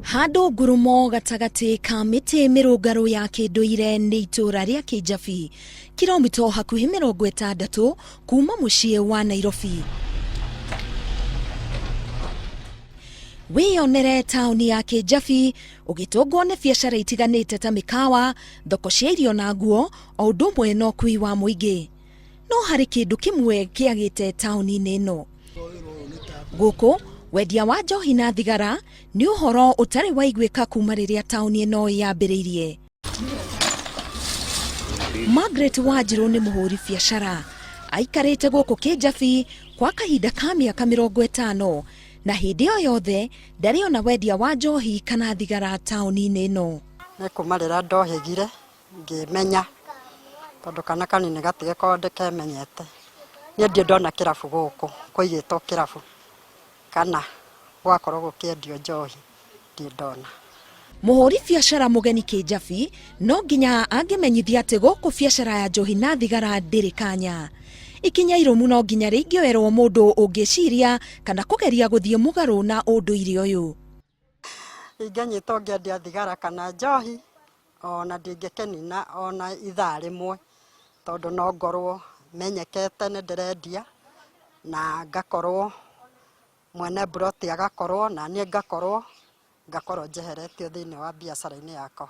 Handũ ngurumo gatagatĩ ka mĩtĩ mĩrũngarũ ya kĩndũire nĩ itũũra rĩa Kĩnjabi, kiromita o hakuhĩ 60 kuma mũciĩ wa Nairobi. Wĩyonere taũni ya Kĩnjabi ũgĩtũngwo nĩ biacara itiganĩte ta mĩkawa, thoko cia irio na nguo, o ũndũ ũmwe na ũkui wa mũingĩ. No harĩ kĩndũ kĩmwe kĩagĩte taũni-inĩ ĩno. Gũkũ, wendia wa njohi na thigara nĩ ũhoro ũtarĩ waiguĩka kuma rĩrĩa taũni ĩno yambĩrĩirie. Margaret Wanjirũ nĩ mũhũri biacara. Aikarĩte gũkũ Kĩnjabi kwa kahinda ka mĩaka 50 na hĩndĩ ĩyo yothe ndarĩ ona wendia wa njohi kana thigara taũni-inĩ ĩno. Nĩ kuma rĩrĩa ndohĩgire ngĩmenya tondũ kana kanini gatigĩkorwo ndĩkemenyete. Niĩ ndirĩ ndona kĩrabu gũkũ kũigĩtwo kĩrabu kana gũgakorwo gũkĩendio njohi ndirĩ ndona. Mũhũri biacara mũgeni Kĩnjabi no nginya angĩmenyithia atĩ gũkũ biacara ya njohi na thigara ndĩrĩ kanya. Ikinya irũmu no nginya rĩingĩoerwo mũndũ ũngĩciria kana kũgeria gũthiĩ mũgarũ na ũndũire ũyũ. Ingĩnyitwo ngĩendia thigara kana njohi ona ndingĩkĩnina ona ithaa rĩmwe tondũ no ngorwo menyekete nĩ ndĩrendia na ngakorwo mwene mburoti agakorwo na niĩ ngakorwo ngakorwo njeheretio thĩinĩ wa biacara-inĩ yakwa.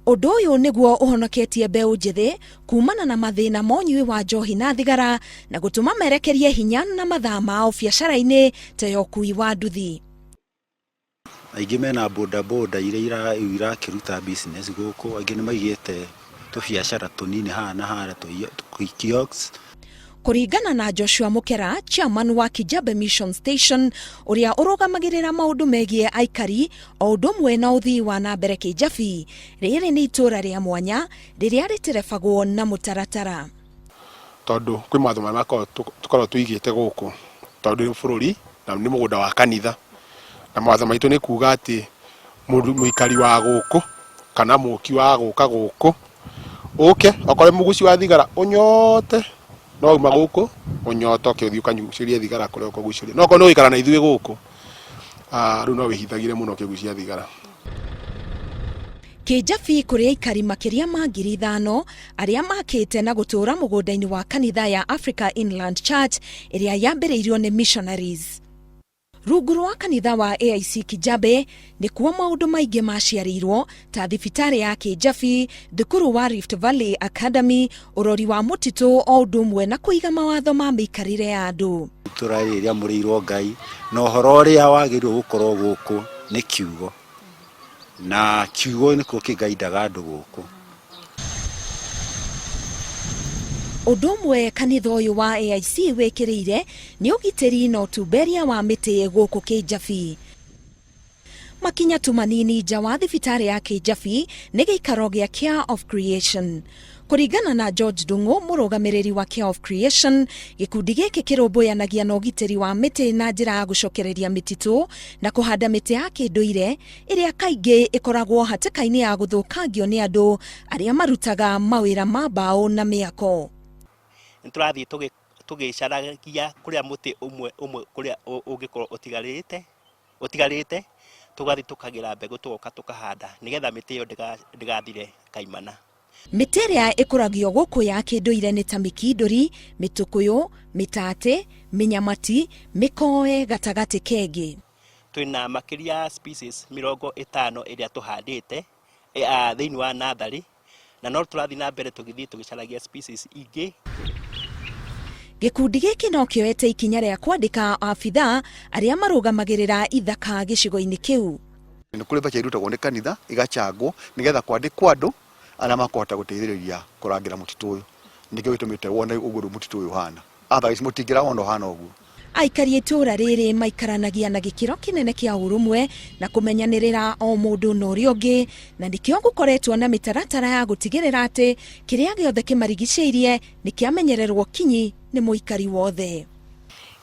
Ũndũ ũyũ nĩguo ũhonoketie mbeũ njĩthĩ kumana na mathĩna ma ũnyui wa njohi na thigara na gũtũma merekerie hinya na mathaa mao biacara-inĩ ta ya ũkui wa nduthi. Aingĩ mena boda boda iria irakĩruta business gũkũ, angĩ nĩ maigĩte tũbiacara tũnini haha na harĩa tũ kiosks. Kũringana na Joshua Mũkera, chairman wa Kijabe Mission Station, ũrĩa ũrũgamagĩrĩra maũndũ megiĩ aikari o ũndũ ũmwe na ũthii wa na mbere Kĩnjabi, rĩrĩ nĩ itũũra rĩa mwanya rĩrĩa rĩterebagwo na mũtaratara. Tondũ kwĩ mawatho marĩa tũkoragwo tũigĩte gũkũ tondũ nĩ bũrũri na nĩ mũgũnda wa kanitha, na mawatho maitũ nĩ kuga atĩ mũikari wa gũkũ kana mũki wa gũka gũkũ ũke okorwo nĩ mũguci wa thigara ũnyote no uma gũkũ ũnyote ũke ũthiĩ ũkanyucĩrie thigara kũrĩa ũkũgucĩria, no okorwo nĩ ũgũikara na ithuĩ gũkũ rĩu no wĩhithagĩre mũno ũkĩgucia thigara. Kĩnjabi kũrĩ aikari makĩria ma 5,000 arĩa makĩte na gũtũũra mũgũnda-inĩ wa kanitha ya Africa Inland Church ĩrĩa yambĩrĩirio nĩ missionaries. Rungu rwa kanitha wa AIC Kijabe nĩkuo maũndũ maingĩ maciarĩirwo ta thibitarĩ ya Kĩnjabi, thukuru wa Rift Valley Academy, ũrori wa mũtitũ o ũndũ ũmwe na kũiga mawatho ma mĩikarĩre ya andũ. Itũra rĩrĩ rĩamũrĩirwo Ngai na ũhoro ũrĩa wagĩrĩirwo gũkorwo gũkũ nĩ kiugo. Na kiugo nĩkĩo kĩgaindaga andũ gũkũ. Ũndũ ũmwe kanitha ũyũ wa AIC wĩkĩrĩire nĩ ũgitĩri na ũtumberia wa mĩtĩ gũkũ Kĩnjabi. Makinya tu manini nja wa thibitarĩ ya Kĩnjabi nĩ gĩikaro gĩa Care of Creation. Kũringana na George Ndung'u, mũrũgamĩrĩri wa Care of Creation, gĩkundi gĩkĩ kĩrũmbũyanagia na ũgitĩri wa mĩtĩ na njĩra ya gũcokereria mĩtitũ na kũhanda mĩtĩ ya kĩndũire ĩrĩa kaingĩ ĩkoragwo hatĩka-inĩ ya gũthũkangio nĩ andũ arĩa marutaga mawĩra ma mbaũ na mĩako. Nĩ tũrathiĩ tũgĩcaragia kũrĩa mũtĩ ũmwe ũmwe kũrĩa ũngĩkorwo ũtigarĩte ũtigarĩte, tũgathiĩ tũkagĩra mbegũ tũgoka tũkahanda nĩgetha mĩtĩ ĩyo ndĩgathire kaimana. Mĩtĩ ĩrĩa ĩkũragio gũkũ ya kĩndũire nĩ ta mĩkindũri, mĩtũkũyũ, mĩtatĩ, mĩnyamati, mĩkoe gatagatĩ kengĩ. Twĩna makĩria ya species 50 ĩrĩa tũhandĩte thĩinĩ wa natharĩ na no tũrathiĩ na mbere tũgĩthiĩ tũgĩcaragia species ingĩ. Gĩkundi gĩkĩ no kĩoete ikinya rĩa kwandĩka abithaa arĩa marũgamagĩrĩra ithaka gĩcigo-inĩ kĩu. Nĩ kũrĩ mbeca irutagwo nĩ kanitha igachangwo nĩgetha kwandĩkwo andũ arĩa makũhota gũteithĩrĩria kũrangĩra mũtitũ ũyũ. Nĩkĩo gĩtũmĩte wone ũguo rĩu mũtitũ ũyũ ũhana. Otherwise mũtingĩrawona ũhana ũguo. Aikari a itũũra rĩrĩ maikaranagia na gĩkĩro kĩnene kĩa ũrũmwe na kũmenyanĩrĩra o mũndũ na ũrĩa ũngĩ, na nĩkĩo gũkoretwo na mĩtaratara ya gũtigĩrĩra atĩ kĩrĩa gĩothe kĩmarigicĩirie nĩ kĩamenyererwo kinyi nĩ mũikari wothe.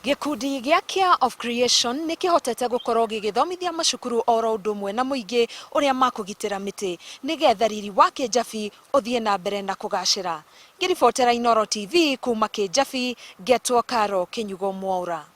Gĩkundi gĩa Care of Creation nĩ kĩhotete gũkorwo gĩgĩthomithia macukuru oro ũndũ ũmwe na mũingĩ ũrĩa makũgitĩra mĩtĩ nĩgetha riri wa Kĩnjabi ũthiĩ na mbere na kũgacĩra. Ngĩribotera Inooro TV kuma Kĩnjabi, ngetwo Caro Kĩnyugo Mwaũra.